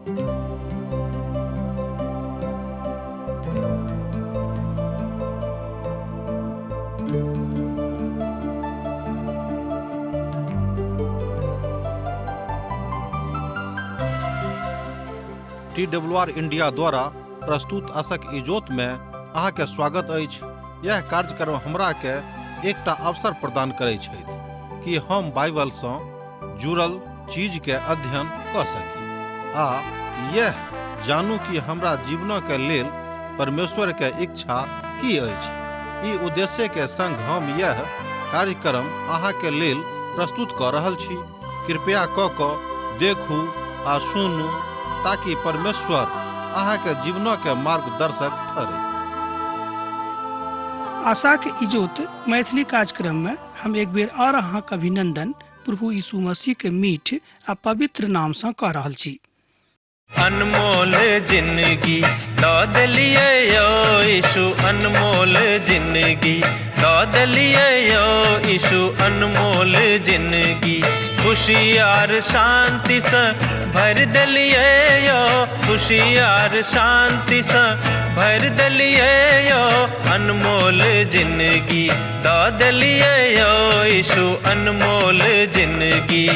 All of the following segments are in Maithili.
टी डब्ल्यू आर इंडिया द्वारा प्रस्तुत असक इजोत में अहाँके स्वागत अछि। यह कार्यक्रम हमरा के एकटा अवसर प्रदान करै छथि कि हम बाइबल सँ जुड़ल चीज के अध्ययन कऽ सकी आ यह जानू कि हमरा जीवनक के लेल परमेश्वर के इच्छा की अछि। ई उद्देश्य के संग हम यह कार्यक्रम अहाँ के लेल प्रस्तुत कऽ रहल छी। कृपया कऽ कऽ देखू आ सुनू ताकि परमेश्वर अहाँ के जीवनक के मार्गदर्शक ठहरै। आशाक इजोत मैथिली कार्यक्रम में हम एक बेर और अहाँक अभिनंदन प्रभु यीशु मसीह के मीठ आ पवित्र नाम से कऽ रहल छी। अनमोल जिंदगी दऽ देलियै यौ यीशु, अनमोल जिंदगी दऽ देलियै यौ यीशु, अनमोल जिंदगी खुशी आर शांतिसँ भरि देलियै यौ, खुशी आर शांतिसँ भरि देलियै यौ, अनमोल जिंदगी दऽ देलियै यौ यीशु, अनमोल जिंदगी।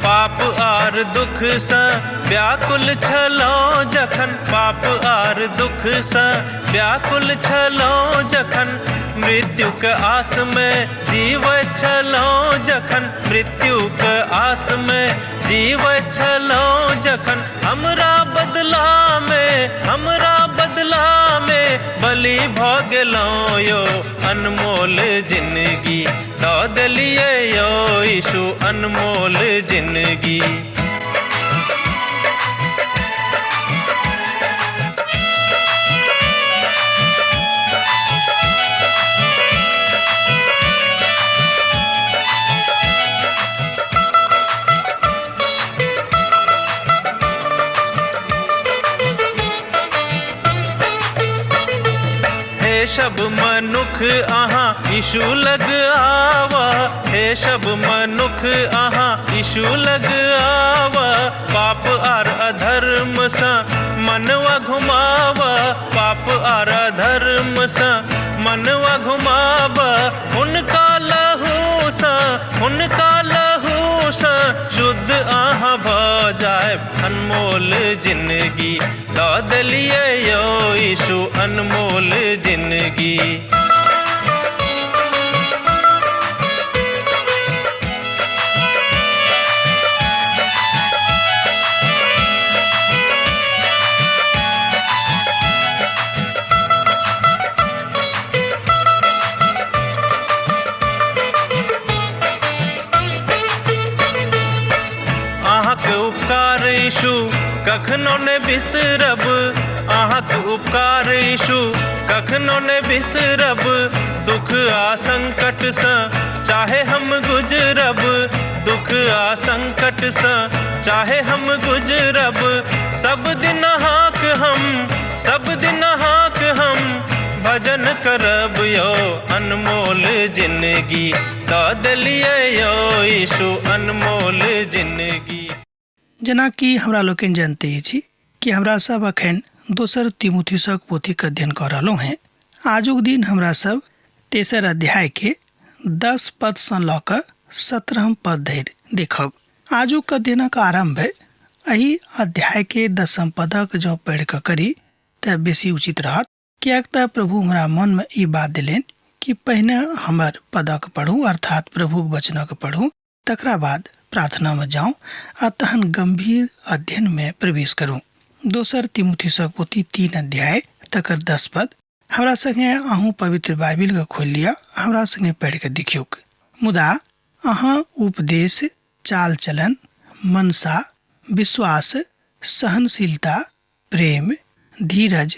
पाप आर दुखसँ व्याकुल छलहुँ जखन, पाप आर दुखसँ व्याकुल छलहुँ जखन, मृत्युक आसमे जीवैत छलहुँ जखन, मृत्युक आसमे जीवैत छलहुँ जखन, हमरा बदलामे, हमरा बदलामे बलि भऽ गेलहुँ यौ, अनमोल जिंदगी दऽ देलियै यौ यीशु, अनमोल जिंदगी। हे सब मनुख अहाँ यीशु लग आवा, हे सब मनुख अहाँ यीशु लग आवा, पाप आर अधर्म सँ मनवा घुमावा, पाप आर अधर्म सँ मनवा घुमावा, हुनका लहू सँ, हुनका लहू सँ शुद्ध अहाँ भऽ जायब, अनमोल जिंदगी दऽ देलियै यौ यीशु, अनमोल जिंदगी। अहाँके उपकार यीशु कखनो ने बिसरब, अहाँके उपकार यीशु कखनो ने बिसरब, दुख आ संकटसँ चाहे हम गुजरब, दुख आ संकटसँ चाहे हम गुजरब, सब दिन अहाँक हम, सब दिन अहाँक हम भजन करब यौ, अनमोल जिंदगी दऽ देलियै यौ यीशु, अनमोल जिंदगी। जेनाकि हमरा लोकनि जनते छी कि हमरा सब अखन दोसर तिमुथिसक पोथीक अध्ययन कऽ रहलहुँ हेँ। आजुक दिन हमरा सब तेसर अध्याय के 10 पद सँ लऽ कऽ 17 पद धरि देखब। आजुक अध्ययनक आरम्भ एहि अध्याय के 10 पदक जँ पढ़ि कऽ करी तऽ बेसी उचित रहत, किएक तऽ प्रभु हमरा मनमे ई बात देलनि कि पहिने हमर पदक पढ़ू, अर्थात प्रभुक वचनक पढ़ू, तकरा बाद प्रार्थनामे जाउ आ तहन गम्भीर अध्ययनमे प्रवेश करू। दोसर तिमुथिसक पोथी 3 अध्याय तकर 10 पद। हमरा संगे अहूँ पवित्र बाइबिलके खोलि लिअ, हमरा संगे पढ़ि कऽ देखियौक। मुदा अहाँ उपदेश, चाल चलन, मनसा, विश्वास, सहनशीलता, प्रेम, धीरज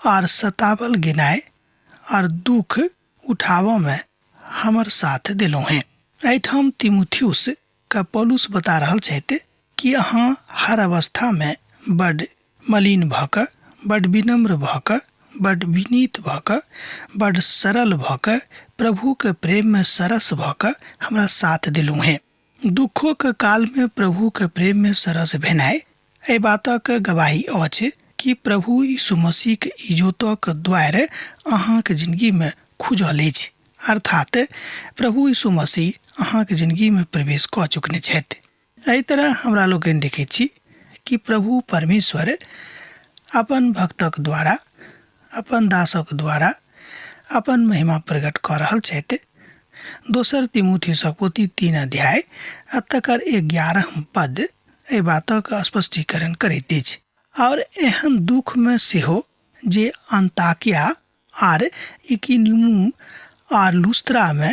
आर सतावल गेनाइ आर दुख उठाबऽमे हमर साथ देलहुँ हेँ। एहिठाम तिमुथियुस के पौलुस बता रहल छथि कि अहाँ हर अवस्थामे बड्ड मलिन भऽ कऽ, बड्ड विनम्र भऽ कऽ, बड्ड विनीत भऽ कऽ, बड्ड सरल भऽ कऽ, प्रभुके प्रेममे सरस भऽ कऽ हमरा साथ देलहुँ हेँ। दुःखोके कालमे प्रभुके प्रेममे सरस भेनाइ एहि बातक गवाही अछि कि प्रभु यीशु मसीहके इजोतक द्वारि अहाँके जिनगीमे खुजल अछि, अर्थात प्रभु यीशु मसीह अहाँके जिनगीमे प्रवेश कऽ चुकने छथि। एहि तरह हमरा लोकनि देखैत छी कि प्रभु परमेश्वर अपन भक्तक द्वारा, अपन दासक द्वारा अपन महिमा प्रकट कऽ रहल छथि। दोसर तिमुथियुसक पोथी 3 अध्याय आ तकर 11 पद एहि बातक स्पष्टीकरण करैत अछि। आओर एहन दुःखमे सेहो जे अन्ताकिया आर इकिनियुम आर लुस्त्रामे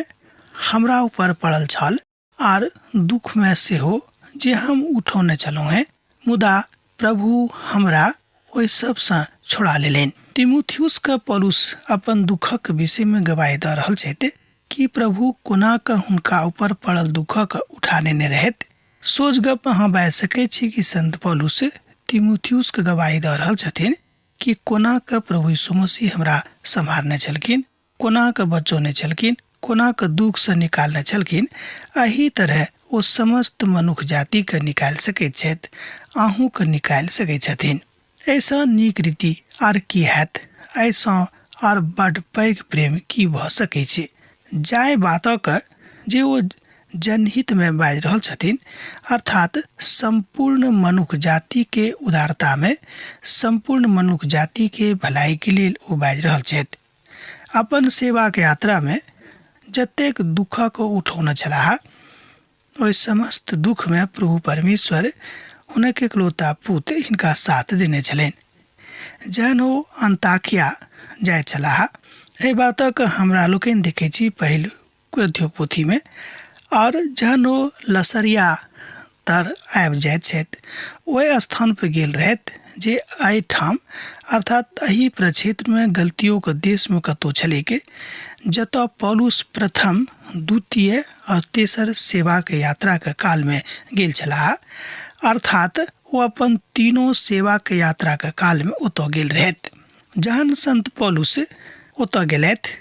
हमरा ऊपर पड़ल छल, आर दुःखमे सेहो जे हम उठौने छलहुँ हेँ, मुदा प्रभु हमरा ओहि सभसँ छोड़ा लेलनि। तिमुथियुसकेँ पौलुस अपन दुःखक विषयमे गवाही दऽ रहल छथि कि प्रभु कोना कऽ हुनका ऊपर पड़ल दुःखक उठा नेने रहथि। सोझ गप अहाँ बाजि सकैत छी कि संत पौलुस तिमुथियुसकेँ गवाही दऽ रहल छथिन कि कोना कऽ प्रभु यीशु मसीह हमरा सम्हारने छलखिन, कोना कऽ बचौने छलखिन, कोना कऽ दुःखसँ निकालने छलखिन। एहि तरहे ओ समस्त मनुख जातिकेँ निकालि सकैत छथि, अहूँकेँ निकालि सकैत छथिन। एहिसँ नीक रीति आर की हैत? एहिसँ आर बड्ड पैघ प्रेम की भऽ सकैत छै? जाहि बातक जे ओ जनहितमे बाजि रहल छथिन, अर्थात सम्पूर्ण मनुख जातिके उदारतामे, सम्पूर्ण मनुख जातिके भलाइके लेल ओ बाजि रहल छथि। अपन सेवाक यात्रामे जतेक दुःखक ओ उठौने छलाह, ओहि समस्त दुःखमे प्रभु परमेश्वर हुनक एकलौता पुत्र हिनका साथ देने छलनि। जहन ओ अन्ताकिया जाइत छलाह, एहि बातक हमरा लोकनि देखैत छी पहिल कुरिन्थियो पोथीमे, आओर जहन ओ लसरिया तर आबि जाइत छथि, ओहि स्थानपर गेल रहथि जे एहिठाम अर्थात एहि प्रक्षेत्रमे गलतियोके देशमे कतहु छलैक, जतऽ पौलुस प्रथम, द्वितीय आओर तेसर सेवाके यात्राके कालमे गेल छलाह, अर्थात ओ अपन तीनो सेवाके यात्राके कालमे ओतऽ गेल रहथि। जहन संत पौलुस ओतऽ गेलथि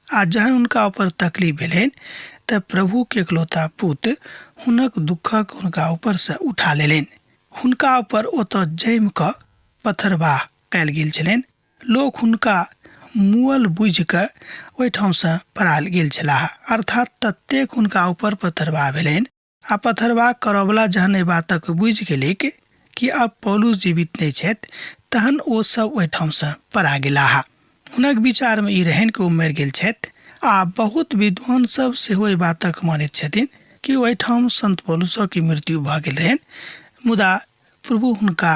आ जहन हुनका ऊपर तकलीफ भेलनि तऽ प्रभुके एकलौता पुत हुनक दुःखक हुनका ऊपरसँ उठा लेलनि। हुनका ऊपर ओतऽ जमि कऽ पथरबाह कयल गेल छलनि। लोक हुनका मुअल बुझि कऽ ओहिठामसँ पड़ायल गेल छलाह, अर्थात ततेक हुनका ऊपर पथरबाह भेलनि। आ पथरबाह करऽवला जहन एहि बातक बुझि गेलैक कि आब पौलुस जीवित नहि छथि, तहन ओ सब ओहिठामसँ पड़ा गेलाह। हुनक विचारमे ई रहनि कि ओ मरि गेल छथि, आ बहुत विद्वान सब सेहो एहि बातक मानैत छथिन कि ओहिठाम संत पौलुसक मृत्यु भऽ गेल रहनि, मुदा प्रभु हुनका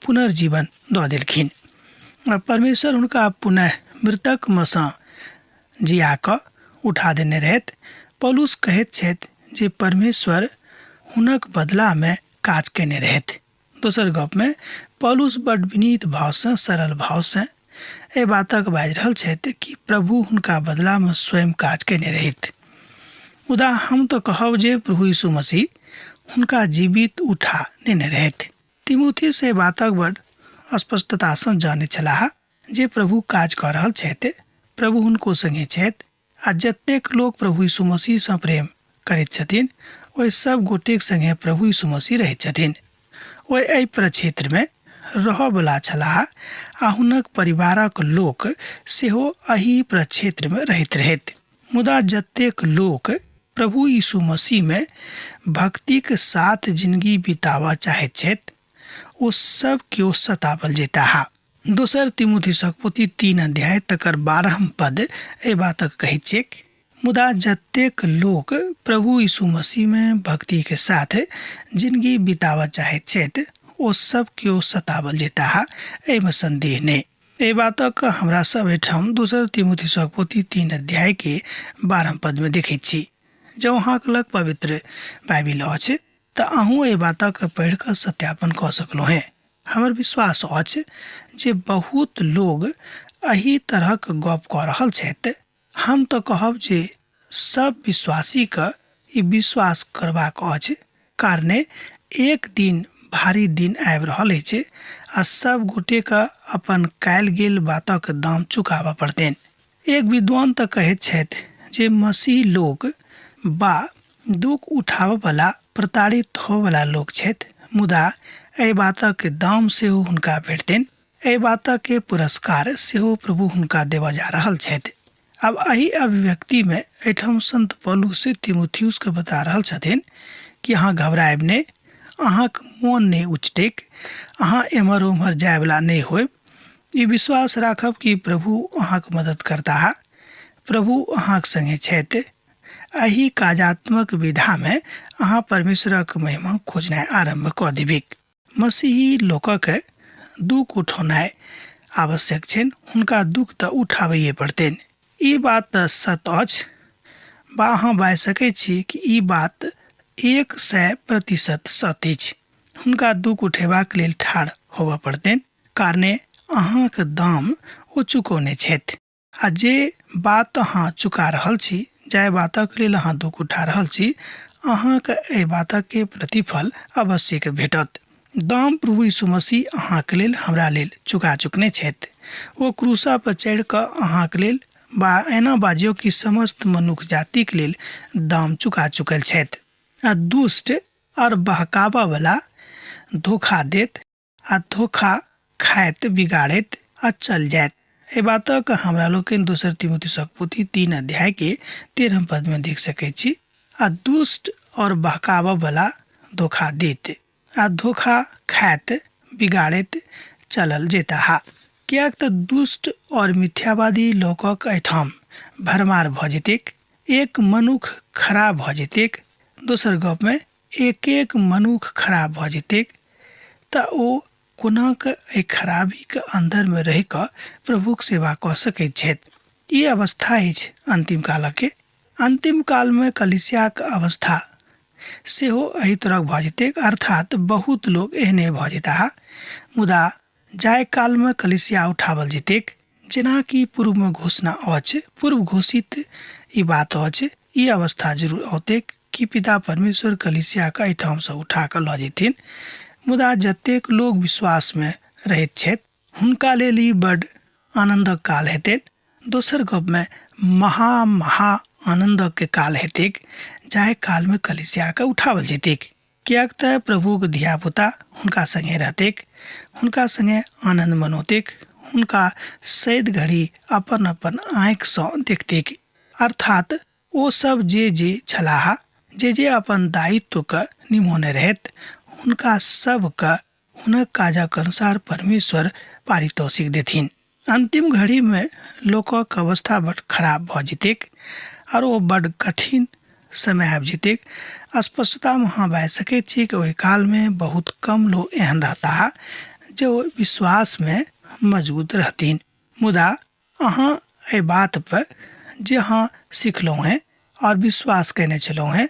पुनर्जीवन दऽ देलखिन आ परमेश्वर हुनका पुनः मृतकमे सँ जिया कऽ उठा देने रहथि। पौलुस कहैत छथि जे परमेश्वर हुनक बदलामे काज कयने रहथि। दोसर गपमे पौलुस बड्ड विनीत भावसँ, सरल भावसँ एहि बातक बाजि रहल छथि कि प्रभु हुनका बदलामे स्वयं काज कयने रहथि। मुदा हम तऽ कहब जे प्रभु यीशु मसीह हुनका जीवित उठा नेने रहथि। तिमोथी से बातक बड़ स्पष्टतासँ जानैत छलाह जे प्रभु काज कऽ रहल छथि, प्रभु हुनको संगे छथि आ जतेक लोक प्रभु यीशु मसीहसँ प्रेम करैत छथिन ओहि सब गोटेक संगे प्रभु यीशु मसीह रहैत छथिन। ओ एहि प्रक्षेत्रमे रहऽवला छलाह आ हुनक परिवारक लोक सेहो एहि प्रक्षेत्रमे रहैत रहथि। मुदा जतेक लोक प्रभु यीशु मसीहमे भक्तिक साथ जिनगी बिताबऽ चाहैत छथि ओ सब केओ सतावल जेताह। दोसर तिमुथियुसक पोथी 3 अध्याय तकर 12 पद एहि बातक कहैत छैक, मुदा जतेक लोक प्रभु यीशु मसीहमे भक्तिके साथ जिनगी बिताबऽ चाहैत छथि ओ सब केओ सतावल जेताह, एहिमे संदेह नहि। एहि बातक हमरा सब एहिठाम दोसर तिमुथियुसक पोथी 3 अध्यायके 12 पदमे देखैत छी। जँ अहाँक लग पवित्र बाइबिल अछि तऽ अहूँ एहि बातक पढ़ि कऽ सत्यापन कऽ सकलहुँ हेँ। हमर विश्वास अछि जे बहुत लोग एहि तरहक गप कऽ रहल छथि। हम तऽ कहब जे सब विश्वासीके ई विश्वास करबाक अछि, कारणे एक दिन भारी दिन आबि रहल अछि आ सब गोटेके अपन कयल गेल बातक दाम चुकाबऽ पड़तनि। एक विद्वान तऽ कहैत छथि जे मसीह लोक बा दुख उठाबऽवला प्रताड़ित होबऽवला लोक छथि, मुदा एहि बातक दाम सेहो हुनका भेटतनि। एहि बातक पुरस्कार सेहो प्रभु हुनका देबऽ जा रहल छथि। आब एहि अभिव्यक्तिमे एहिठाम संत पौलुस तिमुथियुसके बता रहल छथिन कि अहाँ घबरायब नहि, अहाँके मोन नहि उचटैक, अहाँ एम्हर ओम्हर जायवला नहि होयब। ई विश्वास राखब कि प्रभु अहाँके मदद करताह, प्रभु अहाँके संगे छथि। एहि काजात्मक विधामे अहाँ परमेश्वरक महिमा खोजनाइ आरम्भ कऽ देबिक। मसीही लोकक दुख उठौनाइ आवश्यक छनि, हुनका दुख तऽ उठाबैए पड़तनि। ई बात तऽ सत्य अछि बा अहाँ बाजि सकैत छी कि ई बात 100% सत्य अछि। हुनका दुख उठेबाक लेल ठाढ़ होबऽ पड़तनि, कारणे अहाँक दाम ओ चुकौने छथि। आ जे बात अहाँ चुका रहल छी, जाहि बातक लेल अहाँ दुख उठा रहल छी, अहाँके एहि बातक प्रतिफल अवश्यक भेटत। दाम प्रभु यीशु मसीह अहाँके लेल, हमरा लेल चुका चुकने छथि। ओ क्रूसा पर चढ़ि कऽ अहाँके लेल बा एना बाजियौ कि समस्त मनुख जातिक लेल दाम चुका चुकल छथि। आ दुष्ट आओर बहकाबऽवला धोखा देत आ धोखा खाइत बिगाड़ैत आ चल जायत। एहि बातक हमरा लोकनि दोसर तिमुथियुसक पोथी 3 अध्याय के 13 पद में देख सकैत छी। आ दुष्ट और बहकाबऽ वला धोखा देत आ धोखा खाइत बिगाड़ैत चलल जेताह, किएक तऽ दुष्ट और मिथ्यावादी लोकक एहिठाम भरमार भऽ जेतैक। एक मनुख खराब भऽ जेतैक, दोसर गपमे एक एक मनुख खराब भऽ जेतैक तऽ ओ कोना कऽ एहि खराबीके अन्दरमे रहि कऽ प्रभुक सेवा कऽ सकैत छथि। ई अवस्था अछि अन्तिम कालके। अन्तिम कालमे कलीसियाक अवस्था सेहो एहि तरहक भऽ जेतैक, अर्थात बहुत लोक एहने भऽ जेताह। मुदा जाहि कालमे कलीसिया उठावल जेतैक, जेनाकि पूर्वमे घोषणा अछि, पूर्व घोषित ई बात अछि, ई अवस्था जरूर औतैक कि पिता परमेश्वर कलीसियाके एहिठामसँ उठा कऽ लऽ जेथिन। मुदा जतेक लोक विश्वासमे रहैत छथि हुनका लेल ई बड्ड आनन्दक काल हेतनि। दोसर गपमे महा महा आनन्दक काल हेतैक जाहि कालमे कलीसियाके उठावल जेतैक, किएक तऽ प्रभुक धियापुता हुनका सङ्गे रहतैक, हुनका सङ्गे आनन्द मनौतैक, हुनका सैद घड़ी अपन अपन आँखिसँ देखतैक। अर्थात ओ सब जे जे छलाह, जे जे अपन दायित्वके निभौने रहथि, हुनका सबके हुनक काजक अनुसार परमेश्वर पारितोषिक देथिन। अन्तिम घड़ीमे लोकक अवस्था बड्ड खराब भऽ जेतैक आओर ओ बड्ड कठिन समय आबि जेतैक। स्पष्टतामे अहाँ बाजि सकैत छी कि ओहि कालमे बहुत कम लोक एहन रहताह जे ओ विश्वासमे मजबूत रहथिन। मुदा अहाँ एहि बातपर जे अहाँ सिखलहुँ हेँ आओर विश्वास कयने छलहुँ हेँ,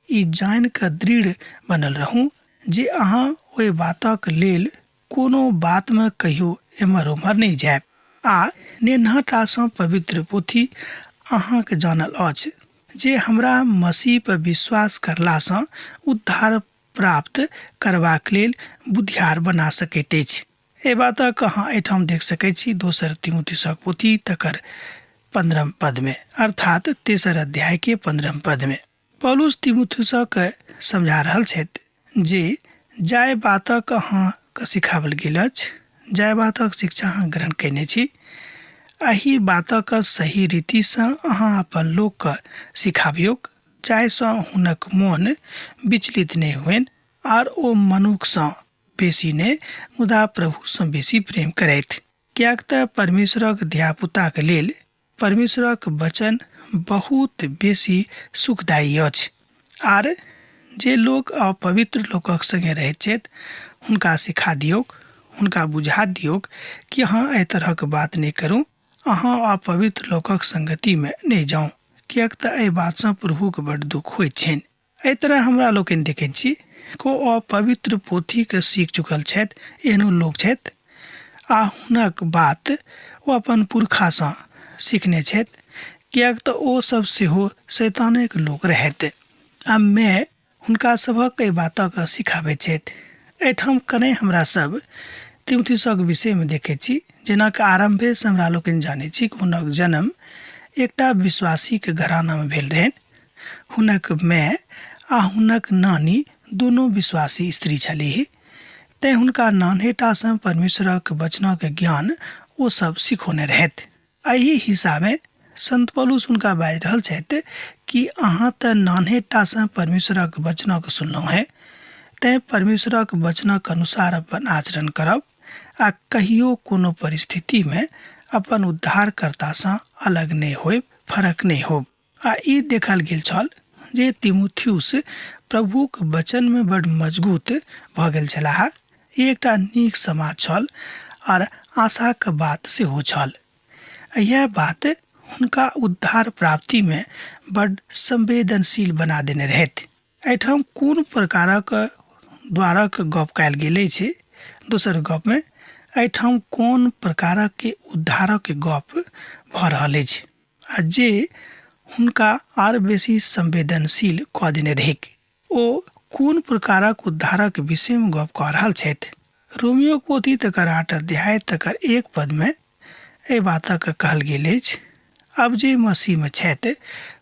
ई जानि कऽ दृढ़ बनल रहू जे अहाँ ओहि बातक लेल कोनो बातमे कहियो एम्हर-ओम्हर नहि जायब। आ नेन्हाटासँ पवित्र पोथी अहाँक जानल अछि जे हमरा मसीह पर विश्वास करलासँ उद्धार प्राप्त करबाक लेल बुधियार बना सकैत अछि। एहि बातक अहाँ एहिठाम देख सकैत छी दोसर तिमुथियुसक पोथी तकर 15 पदमे, अर्थात तेसर अध्यायके 15 पदमे। पौलुस तिमुथियुसके समझा रहल छथि जे जाहि बातक अहाँके सिखाओल गेल अछि, जाहि बातक शिक्षा अहाँ ग्रहण कयने छी, एहि बातक सही रीतिसँ अहाँ अपन लोकके सिखाबियौक, जाहिसँ हुनक मोन विचलित नहि होइन आर ओ मनुखसँ बेसी नहि मुदा प्रभुसँ बेसी प्रेम करथि। किएक तऽ परमेश्वरक धियापुताक लेल परमेश्वरक वचन बहुत बेसी सुखदायी अछि। आर जे लोक अपवित्र लोकक संगे रहैत छथि हुनका सिखा दियौक, हुनका बुझा दियौक कि अहाँ एहि तरहक बात नहि करू, अहाँ अपवित्र लोकक संगतिमे नहि जाउ, किएक तऽ एहि बातसँ प्रभुके बड्ड दुःख होइत छनि। एहि तरह हमरा लोकनि देखैत छी को अपवित्र पोथीके सीख चुकल छथि, एहनो लोक छथि आ हुनक बात ओ अपन पुरखासँ सीखने छथि। किएक तऽ ओ सब सेहो शैतानेक लोक रहथि आ माय हुनका सभक एहि बातक सिखाबैत छथि। एहिठाम कने हमरा सब तिमुथियुसक विषयमे देखैत छी। जेनाकि आरम्भेसँ हमरा लोकनि जानैत छी कि हुनक जन्म एकटा विश्वासीके घरानामे भेल रहनि। हुनक माय आ हुनक नानी दुनू विश्वासी स्त्री छलीह। तेँ हुनका नान्हेटासँ परमेश्वरक वचनक ज्ञान ओ सब सिखौने रहथि। एहि हिसाबे संत पौलुस हुनका बाजि रहल छथि कि अहाँ तऽ नान्हेटासँ परमेश्वरक वचनक सुनलहुँ हेँ, तेँ परमेश्वरक वचनक अनुसार अपन आचरण करब आ कहियो कोनो परिस्थितिमे अपन उद्धारकर्तासँ अलग नहि होयब, फरक नहि होयब। आ ई देखल गेल छल जे तिमुथियुस प्रभुक वचनमे बड्ड मजगूत भऽ गेल छलाह। ई एकटा नीक समाज छल आर आशाक बात सेहो छल। इएह बात हुनका उद्धार प्राप्तिमे बड्ड संवेदनशील बना देने रहथि। एहिठाम कोन प्रकारक द्वारक गप कयल गेल अछि? दोसर गपमे एहिठाम कोन प्रकारक उद्धारक गप भऽ रहल अछि? आ जे हुनका आर बेसी संवेदनशील कऽ देने रहैक। ओ कोन प्रकारक उद्धारक विषयमे गप कऽ रहल छथि? रोमियोक पोथी तकर 8 अध्याय तकर 1 पदमे एहि बातक कहल गेल अछि, आब जे मसीहमे छथि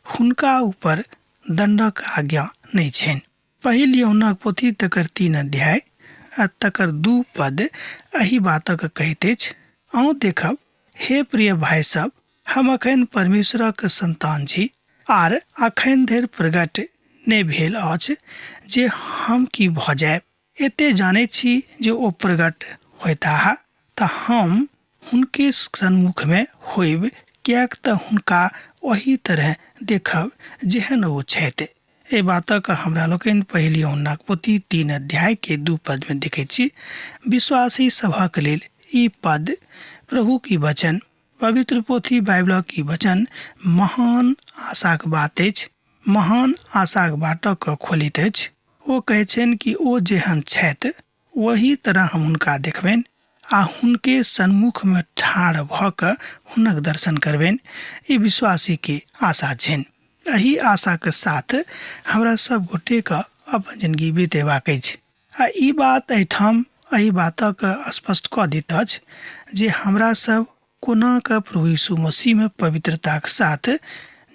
हुनका ऊपर दण्डक आज्ञा नहि छनि। पहिल यूहन्नाक पोथी तकर 3 अध्याय आ तकर 2 पद एहि बातक कहैत अछि, अहूँ देखब, हे प्रिय भाय सब, हम अखन परमेश्वरक संतान छी आर अखन धरि प्रगट नहि भेल अछि जे हम की भऽ जायब। एते जानैत छी जे ओ प्रगट होयताह तऽ हम हुनके सन्मुखमे होयब, किएक तऽ हुनका ओही तरहे देखब जेहन ओ छथि। एहि बातक हमरा लोकनि पहिल यूहन्नाक पोथी 3 अध्याय के 2 पद में देखैत छी। विश्वासी सभक लेल ई पद प्रभुक ई वचन, पवित्र पोथी बाइबलक ई वचन महान आशाक बात अछि, महान आशाक बाटक खोलैत अछि। ओ कहैत छनि कि ओ जेहन छथि ओही तरह हम हुनका देखबनि आ हुनके सन्मुखमे ठाढ़ भऽ कऽ हुनक दर्शन करबनि। ई विश्वासीके आशा छनि। एहि आशाके साथ हमरा सब गोटेके अपन जिनगी बितेबाक अछि। आ ई बात एहिठाम एहि बातक स्पष्ट कऽ दैत अछि जे हमरा सब कोना कऽ प्रभु यीशु मसीहमे पवित्रताक साथ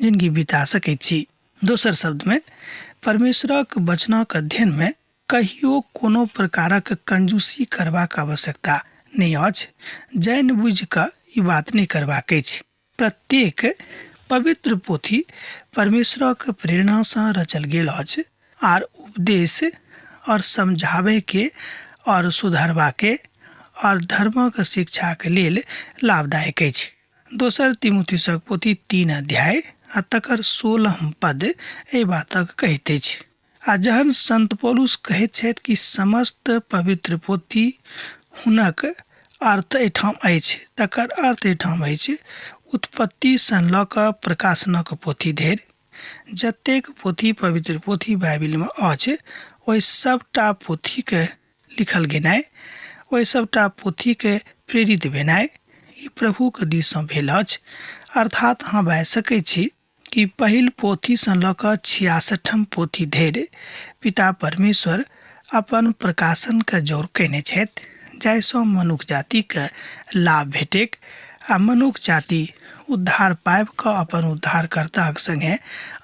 जिनगी बिता सकैत छी। दोसर शब्दमे परमेश्वरक वचनक अध्ययनमे कहियो कोनो प्रकारक कंजूसी करबाक आवश्यकता नहि अछि। जानि बुझि कऽ ई बात नहि करबाक अछि। प्रत्येक पवित्र पोथी परमेश्वरक प्रेरणासँ रचल गेल अछि आर उपदेश और समझाबयके और सुधारबाके और धर्मक शिक्षाक लेल लाभदायक अछि। दोसर तिमुथियुसक पोथी 3 अध्याय आ तकर 16 पद एहि बातक कहैत अछि। आ जहन संत पौलुस कहैत छथि कि समस्त पवित्र पोथी हुनक अर्थ एहिठाम अछि, तकर अर्थ एहिठाम अछि उत्पत्तिसँ लऽ कऽ प्रकाशनक पोथी धरि जतेक पोथी पवित्र पोथी बाइबिलमे अछि ओहि सभटा पोथीके लिखल गेनाइ, ओहि सभटा पोथीके प्रेरित भेनाइ ई प्रभुके दिससँ भेल अछि। अर्थात अहाँ बाजि सकैत छी कि पहिल पोथीसँ लऽ कऽ 66 पोथी धरि पिता परमेश्वर अपन प्रकाशनके जोर कयने छथि जाहिसँ मनुख जातिके लाभ भेटैक आ मनुख जाति उद्धार पाबि कऽ अपन उद्धारकर्ताक सङ्गे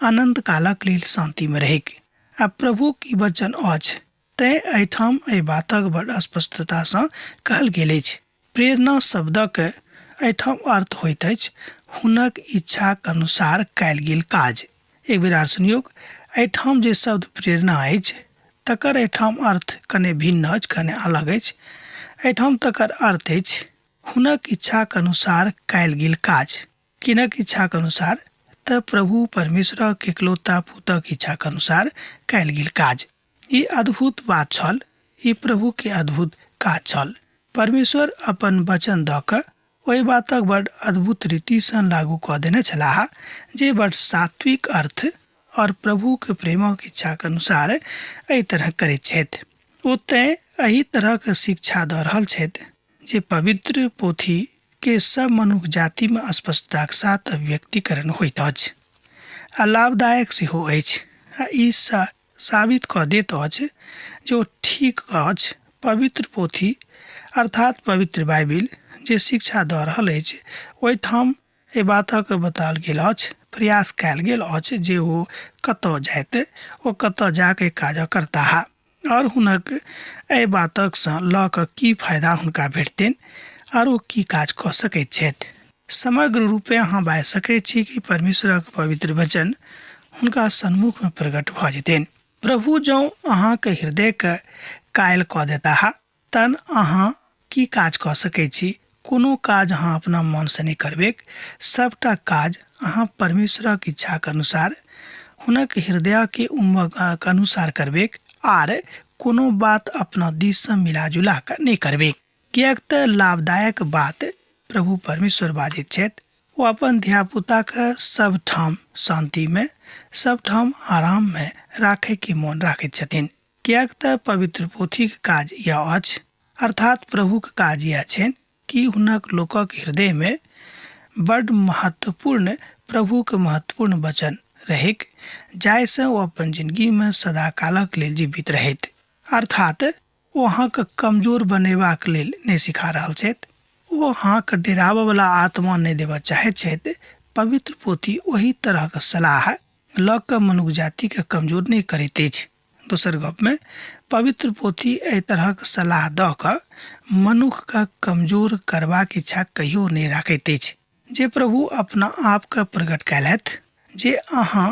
अनन्त कालक लेल शान्तिमे रहैक। आ प्रभुक ई वचन अछि तेँ एहिठाम एहि बातक बड़ स्पष्टतासँ कहल गेल अछि। प्रेरणा शब्दक एहिठाम अर्थ होइत अछि हुनक इच्छाक अनुसार कयल गेल काज। एक बेर आर सुनियौक, एहिठाम जे शब्द प्रेरणा अछि तकर एहिठाम अर्थ कने भिन्न अछि, कने अलग अछि। एहिठाम तकर अर्थ अछि हुनक इच्छाक अनुसार कयल गेल काज। किनक इच्छाक अनुसार? तऽ प्रभु परमेश्वरक एकलौता पुतक इच्छाक अनुसार कयल गेल काज। ई अद्भुत बात छल, ई प्रभु के अद्भुत काज छल। परमेश्वर अपन वचन दऽ कऽ ओहि बातक बड़ अद्भुत रीतिसँ लागू कऽ देने छलाह जे बड़ सात्विक अर्थ और प्रभुक प्रेमक इच्छाक अनुसार एहि तरह करैत छथि। ओ तेँ एहि तरहक शिक्षा दऽ रहल छथि जे पवित्र पोथी के सब मनुख जातिमे स्पष्टताक साथ अभिव्यक्तिकरण होइत अछि आ लाभदायक सेहो अछि आ ई साबित कऽ दैत अछि जे ओ ठीक अछि। पवित्र पोथी अर्थात पवित्र बाइबिल जे शिक्षा दऽ रहल अछि ओहिठाम एहि बातक बताओल गेल अछि, प्रयास कयल गेल अछि जे ओ कतऽ जाइत, ओ कतऽ जाके काज करताह आओर हुनक एहि बातकसँ लऽ कऽ की फायदा हुनका भेटतनि आओर ओ की काज कऽ सकैत छथि। समग्र रूपे अहाँ बाजि सकैत छी कि परमेश्वरक पवित्र वचन हुनका सन्मुखमे प्रकट भऽ जेतनि। प्रभु जँ अहाँके हृदयके कायल कऽ देताह तहन अहाँ की काज कऽ सकैत छी? कोनो काज अहाँ अपना मनसँ नहि करबैक, सभटा काज अहाँ परमेश्वरक इच्छाक अनुसार, हुनक हृदयके उमंगक अनुसार करबैक आर कोनो बात अपना दिससँ मिला-जुला कऽ नहि करबैक। किएक तऽ लाभदायक बात प्रभु परमेश्वर बाजैत छथि। ओ अपन धियापुताके सभठाम शान्तिमे, सभठाम आराममे राखयके मोन राखैत छथिन। किएक तऽ पवित्र पोथीक काज यैह अछि, अर्थात् प्रभुक काज यैह छनि कि हुनक लोकक हृदयमे बड्ड महत्वपूर्ण प्रभुक महत्वपूर्ण वचन रहैक, जाहिसँ ओ अपन जिनगीमे सदाकालक लेल जीवित रहैत। अर्थात् ओ अहाँके कमजोर बनेबाक लेल नहि सिखा रहल छथि, ओ अहाँके डेराबयवला आत्मा नहि देबऽ चाहैत छथि। पवित्र पोथी ओहि तरहक सलाह लऽ कऽ मनुख जातिके कमजोर नहि करैत अछि। दोसर गपमे पवित्र पोथी एहि तरहक सलाह दऽ कऽ मनुखके कमजोर करबाक इच्छा कहियो नहि राखैत अछि। जे प्रभु अपना आपके प्रकट कयलथि जे अहाँ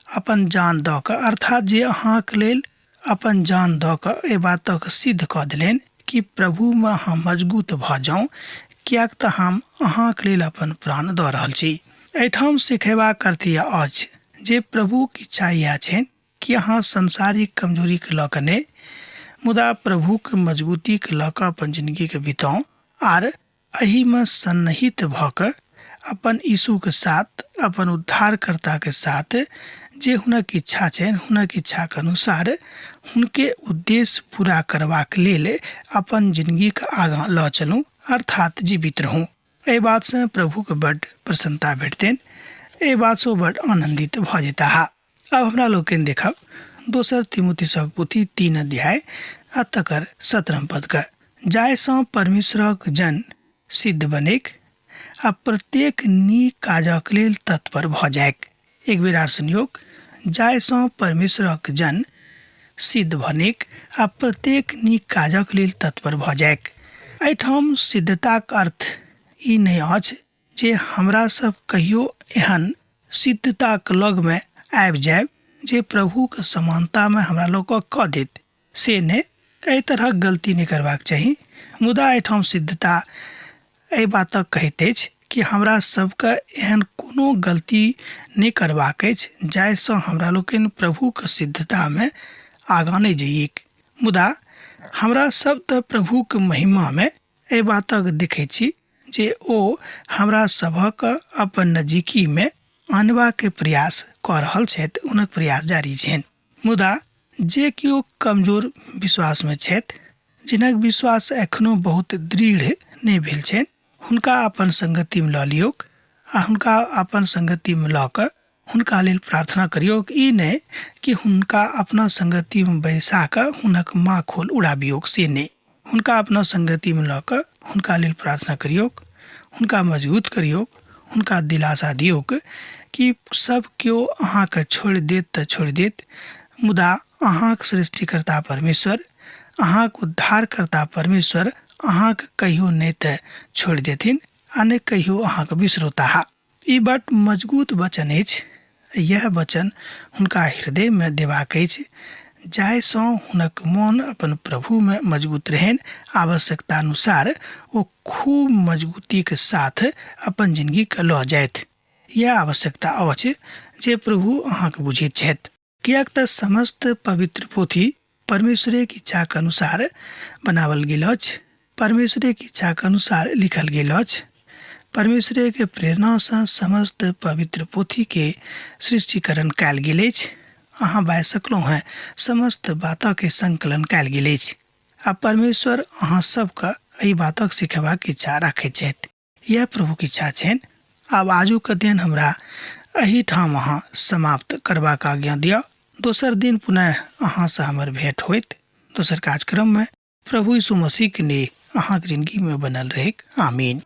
अपन जान दऽ कऽ, अर्थात जे अहाँके लेल अपन जान दऽ कऽ एहि बातक सिद्ध कऽ देलनि कि प्रभुमे अहाँ मजगूत भऽ जाउ, किएक तऽ हम अहाँके लेल अपन प्राण दऽ रहल छी। एहिठाम सिखेबाक अर्थ यैह अछि जे प्रभुक इच्छा यैह छनि कि अहाँ सांसारिक कमजोरीके लऽ कऽ नहि, मुदा प्रभुक मजगूतीके लऽ कऽ अपन जिनगीके बिताउ आर एहिमे सन्निहित भऽ कऽ अपन यीशुके साथ, अपन उद्धारकर्ताके साथ जे हुनक इच्छा छनि, हुनक इच्छाके अनुसार हुनके उद्देश्य पूरा करबाक लेल अपन जिनगीके आगाँ लऽ चलू, अर्थात जीवित रहू। एहि बातसँ प्रभुके बड्ड प्रसन्नता भेटतनि, एहि बातसँ ओ बड्ड आनन्दित भऽ जेताह। आब हमरा लोकनि देखब दोसर तिमुथिसक पोथी 3 अध्याय आ तकर 17 पदके, जाहिसँ परमेश्वरक जन सिद्ध बनैक आ प्रत्येक नीक काजक लेल तत्पर भऽ जाइक। एक बेर आर सुनियौक, जाहिसँ परमेश्वरक जन सिद्ध बनैक आ प्रत्येक नीक काजक लेल तत्पर भऽ जाइक। एहिठाम सिद्धताक अर्थ ई नहि अछि जे हमरा सब कहियो एहन सिद्धताक लगमे आबि जायब जे प्रभुक समानतामे हमरा लोकक कऽ देत, से नहि, एहि तरहक गलती नहि करबाक चाही। मुदा एहिठाम सिद्धता एहि बातक कहैत अछि कि हमरा सबके एहन कोनो गलती नहि करबाक अछि जाहिसँ हमरा लोकनि प्रभुक सिद्धतामे आगाँ नहि जइऐक। मुदा हमरा सब तऽ प्रभुक महिमामे एहि बातक देखैत छी जे ओ हमरा सभक अपन नजीकीमे आनबाक प्रयास कऽ रहल छथि, हुनक प्रयास जारी छनि। मुदा जे केओ कमजोर विश्वासमे छथि, जिनक विश्वास एखनो बहुत दृढ़ नहि भेल छनि, हुनका अपन संगतिमे लऽ लियौक आ हुनका अपन संगतिमे लऽ कऽ हुनका लेल प्रार्थना करियौक। ई नहि कि हुनका अपना संगतिमे बैसा कऽ हुनक माखुल उड़ाबियौक, से नहि। हुनका अपना संगतिमे लऽ कऽ हुनका लेल प्रार्थना करियौक, हुनका मजबूत करियौक, हुनका दिलासा दियौक कि सब केओ अहाँके छोड़ि देत तऽ छोड़ि देत, मुदा अहाँक सृष्टिकर्ता परमेश्वर, अहाँक उद्धारकर्ता परमेश्वर अहाँके कहियो नहि तऽ छोड़ि देथिन आ नहि कहियो अहाँके बिसरौताह। ई बड मजगूत वचन अछि। यैह वचन हुनका हृदयमे देबाक अछि जाहिसँ हुनक मोन अपन प्रभुमे मजगूत रहनि। आवश्यकतानुसार ओ खूब मजगूतीक साथ अपन जिनगीके लऽ जाथि। यैह आवश्यकता अछि जे प्रभु अहाँके बुझैत छथि। किएक तऽ समस्त पवित्र पोथी परमेश्वरेक इच्छाक अनुसार बनाओल गेल अछि, परमेश्वरेक इच्छाक अनुसार लिखल गेल अछि। परमेश्वरेक प्रेरणासँ समस्त पवित्र पोथीके सृष्टिकरण कयल गेल अछि। अहाँ बाजि सकलहुँ हेँ, समस्त बातके संकलन कयल गेल अछि। आ परमेश्वर अहाँ सबके एहि बातक सिखेबाक इच्छा राखैत छथि। इएह प्रभुक इच्छा छनि। आब आजुक अध्ययन हमरा एहिठाम अहाँ समाप्त करबाक आज्ञा दिअ। दोसर दिन पुनः अहाँसँ हमर भेंट होइत दोसर कार्यक्रममे। प्रभु यीशु मसीह के ने अहाँके जिंदगीमे बनल रहैक। आमीन।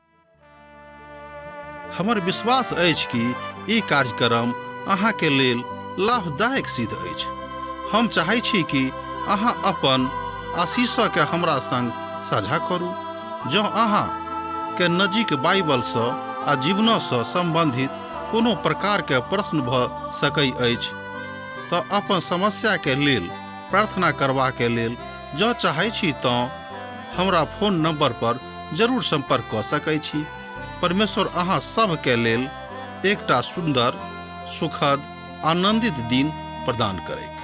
हमर विश्वास अछि कि ई कार्यक्रम अहाँके लेल लाभदायक सिद्ध अछि। हम चाहै छी कि अहाँ अपन आशीषके हमरा संग साझा करू। जँ अहाँ के नजीक बाइबलसँ आ जीवनसँ सम्बन्धित कोनो प्रकारके प्रश्न भऽ सकै अछि तऽ अपन समस्याके लेल प्रार्थना करबाके लेल जँ चाहै छी तँ हमरा फोन नंबर पर जरूर संपर्क कऽ सकै छी। परमेश्वर अहाँ सभके लेल एकटा सुन्दर, सुखद, आनंदित दिन प्रदान करैत।